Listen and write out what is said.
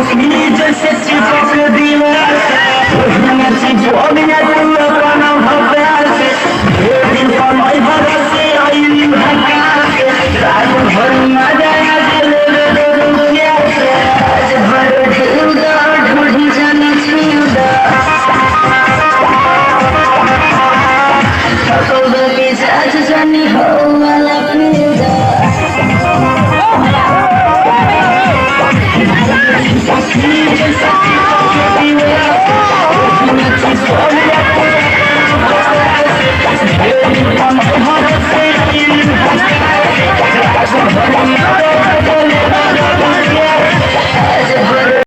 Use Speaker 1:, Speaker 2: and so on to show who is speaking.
Speaker 1: रोशनी जैसे चिपक दीवार से, ओहिना चिपक तू अपना हो प्यार से। ढेर दिन पर नैहर